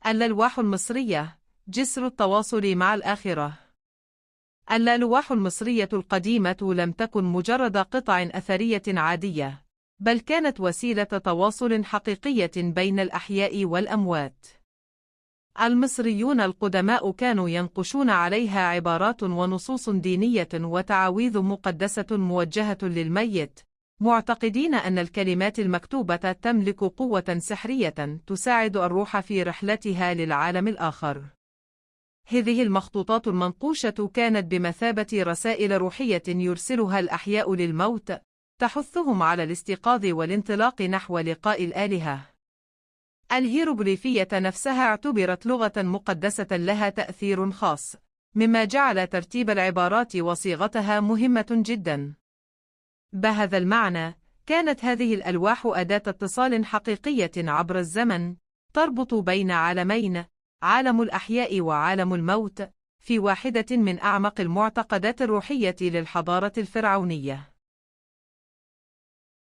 الألواح المصرية، جسر التواصل مع الآخرة. الألواح المصرية القديمة لم تكن مجرد قطع أثرية عادية، بل كانت وسيلة تواصل حقيقية بين الأحياء والأموات. المصريون القدماء كانوا ينقشون عليها عبارات ونصوص دينية وتعاويذ مقدسة موجهة للميت، معتقدين أن الكلمات المكتوبة تملك قوة سحرية تساعد الروح في رحلتها للعالم الآخر. هذه المخطوطات المنقوشة كانت بمثابة رسائل روحية يرسلها الأحياء للموت، تحثهم على الاستيقاظ والانطلاق نحو لقاء الآلهة. الهيروغليفية نفسها اعتبرت لغة مقدسة لها تأثير خاص، مما جعل ترتيب العبارات وصيغتها مهمة جدا. بهذا المعنى، كانت هذه الألواح أداة اتصال حقيقية عبر الزمن، تربط بين عالمين، عالم الأحياء وعالم الموت، في واحدة من أعمق المعتقدات الروحية للحضارة الفرعونية.